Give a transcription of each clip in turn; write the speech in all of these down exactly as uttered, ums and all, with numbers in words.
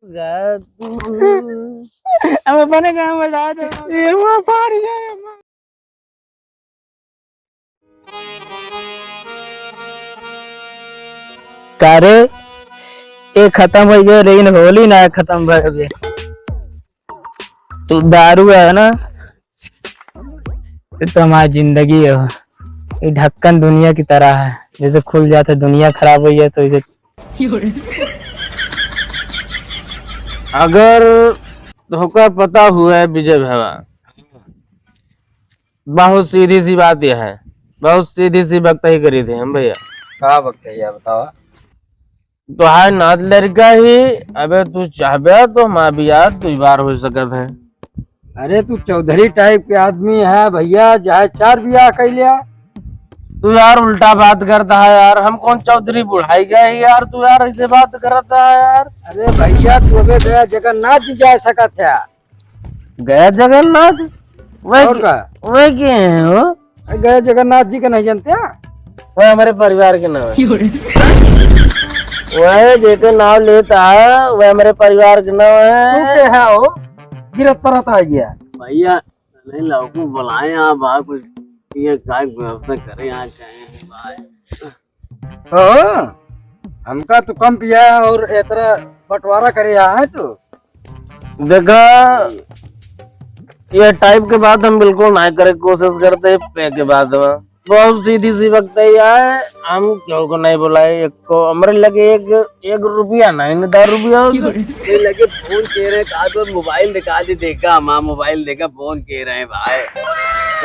हम अपने गाँव में जाए थे। ये हुआ पार गए। का रे, ये खतम होइ गए, लेकिन होली ना खतम भए बे। तू दारू है ना, ये तो हमारी जिंदगी है। ये ढक्कन दुनिया की तरह है, जैसे खुल जाता है दुनिया खराब होइ जाए तो इसे। अगर तोहका पता हुआ है विजय भैया, बहुत सीधी सी बात यह है, बहुत सीधी सी बकतही करी थे हम भैया। का बकतही है बतावा? तोहार नात लड़का ही, अबे तू चाहबे तो हमार बियाह दुई बार हो सकत है। अरे तू चौधरी टाइप के आदमी है भैया, चाहे चार बियाह कर लिया। तू यार उल्टा बात करता है यार, हम कौन चौधरी बुढ़ाई गए हैं यार, तू यार ऐसे बात करता है यार। अरे भैया तू अबे गया जगन्नाथ जी जा सकत है। गया जगन्नाथ? वह और के-, का? वह के हैं वो? गया जगन्नाथ जी के नहीं जानते हैं? वह हमारे परिवार के नाम है। क्यों रे? वह जेके नाम लेता है, वह हमारे परिवार के नाम तू है। के है हो? गिरत परत आ गया। भैया, नहीं लौकू बुलाए आप, आप कुछ ये काय व्यवस्था करे यहाँ कहे भाई। हाँ, हमका तो कम पिया है और इतना बंटवारा करे यहाँ है तो। देखा, ये टाइप के बात हम बिल्कुल ना करे कोशिश करते, पे के बात में बहुत सीधी सी बकतही है, हम क्यों को नहीं बुलाए, एक को हमरे लगे एक, एक रुपया नहीं, न दस रुपया हो। ये लगे फोन के रहे, कहा तो मोबाइल दिखा दे, देखा, हमारा मोबाइल देखा, फोन के रहे भाई।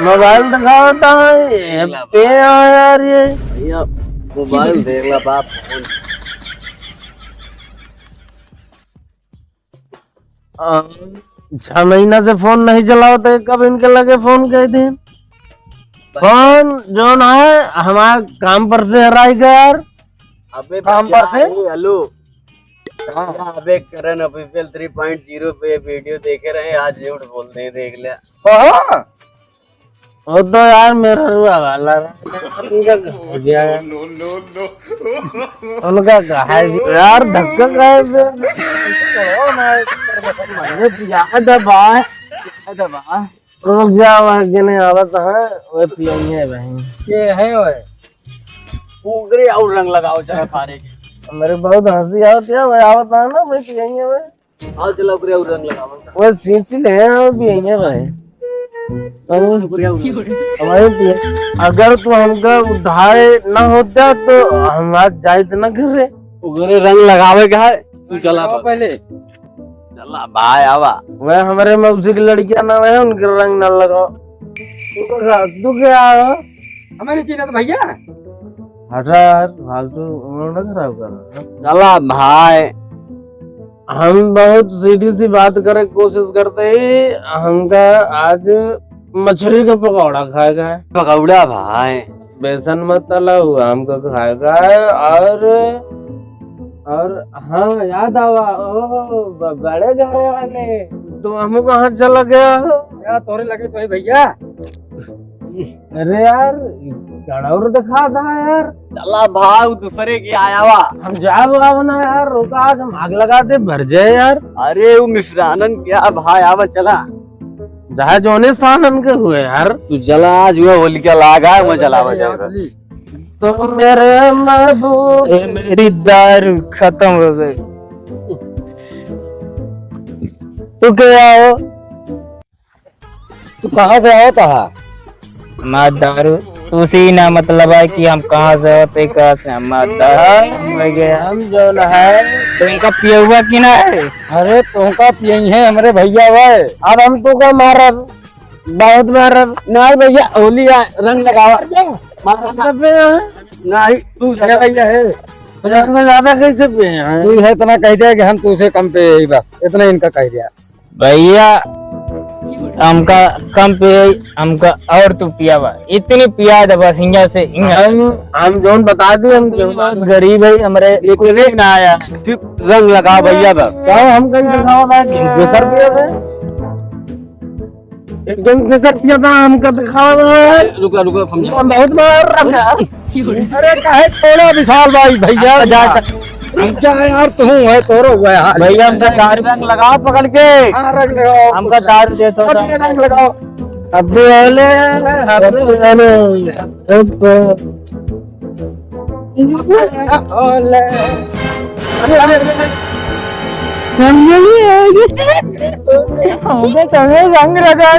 मोबाइल दिखावता है, ये ला पे भाई। आ यार ये। भैया, मोबाइल देख ला बाप, फोन। आ, छह महीना से फोन नहीं चलावत है, कब इनके लगे फोन कह दे? फोन जौन है, हमार काम पर से हराई गया यार। अबे काम भैया, पर से? ए, हेलो। हाँ। भैया, अबे करण ऑफिशियल थ्री पॉइंट ज़ीरो पे वीडियो देखे रहे, आज झूठ बोल रहे, देख ले। हाँ। वो तो यार मेरा रुआ वाला है। उनका कहा गया है? उनका कहा है? यार धक्का खाए थे। अरे याद है भाई, याद है भाई। रुक जा, वह गिने आवत है, वह पियंगे भाई। ये है वह। ओकरे और रंग लगाओ चाहे पारे के। मेरे बहुत हंसी आवत है, वह आवत है ना, वह पियंगे वह। आओ चलो, ओकरे और रंग लगाओ। वह सीसी ले हैं, वह पियंगे भाई। ओकरे और रंग। वही पिए। अगर तू हमका उठाए ना होता तो हम आज जाइत ना घर रे। ओकरे रंग लगावे के है, तू चला लगाओ बा। पहले। चला भाई, आवा। वह हमारे मौसी के लड़कियां ना है, उनके रंग ना लगाओ। तू क्या, तू क्या हो? हमें नहीं चिन्हत भैया। हटा यार, फालतू मूड ना खराब कर। चला भाई। हम बहुत सीधी सी बात करे के कोशिश करते ही, हमका आज मछली का पकौड़ा खाए का है। पकौड़ा भाई। बेसन में तला हुआ हमको खाए का है और, और हाँ, याद आवा, ओ, ब-, बड़े घर वाले, तो हमको कहाँ चला गया हो? यार, तोरे लगे तो है भैया। अरे यार, गड़ौर दिखा था यार। चला भाई, वो दूसरे के आया वा। हम जाब आब ना यार, रुका, आज हम आग लगा दे, भर जाए यार। अरे, वो मिश्रानन क्या भाई, आवा चला। जहाँ जोने सानन के हुए यार। तू चला, आज हुआ होलिका लागा है, मैं चलावा जाएगा। तो मेरे महबूब, ए, मेरी दारू खत्म हो गई। तू क्या हो? तू कहाँ से आवत हा? मार दारू, तू सी ना मतलब है कि हम कहाँ से होते, कहाँ से हम मार दारू। हम जौन है, तो इनका पियउआ कि ना है? अरे, तोहका पियई है हमरे भैया भाई। अब हम तोहका मारब, बहुत मारब। नहीं भैया, होली आ, रंग लगावा। मारब। नहीं, तू ज्यादा भैया है। ज्यादा कैसे पिए हैं? तू है इतना कह दिया कि हम तुझसे कम पे यही बस, इतना इनका कह दिया। भैया, हमका कम पिए, हमका और तू पियावा, इतनी पिया दे बस, हिंगा से हिंगा। हम, हम जौन बता दी, हम जौन बहुत गरीब है, हमरे एक रुपये ना आया। सिर्फ रंग लगा भैया बस। क्या हम कहीं दिखावा भाई, दूसर पिया था? एकदम दूसर पिया था, हमका दिखावा भाई। रुका, रुका, समझा। हम बहुत मार रहा था। अरे काहे छोड़ा विशाल भाई, भैया। अच्छा, जा। क्या है यार, तू है, तोरो हुआ है हाल। भैया, हमका दारू रंग लगाओ पकड़ के। हाँ, रंग लगाओ। हमका दारू दे दो। पकड़ के रंग लगाओ। अभी होले, अभी होले। होले। अरे, अरे, अरे। हम ये भी आएंगे। हमका चले रंग लगा।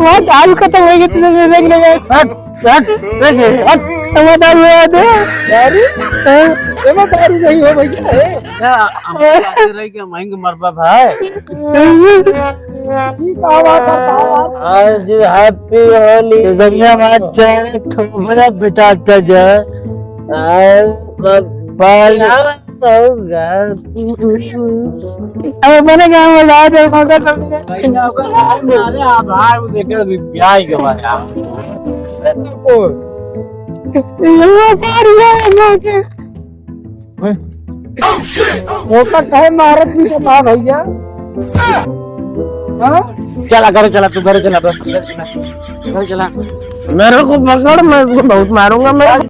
वहाँ दारू खत्म हो गई, तुझे रंग लगा। हट। हट, हट, हट। टमाटर ले आ दे। अरे, हाँ, एमे दारू नहीं हो भैया, ए। क्या, हम जाते रही कि हम आएंगे मरबा भाई। ये क्या बात है, क्या बात है? आज happy होली। तो संगे हमारा चैनल को बड़ा बेटा था जो। आज बाल अब अपने गाँव में लाए थे, मगर तुमने अरे, आप भाई, वो देखे तो ब्याह ही के बाद यार। ये वो कर रहा है, मौके। वो तो चाहे मारत भी तो ना भैया। हाँ? चला, घर चला, तू घर चला, बस, घर चला। घर चला। मेरे को पकड़, मैं इसको बहुत मारूंगा मैं।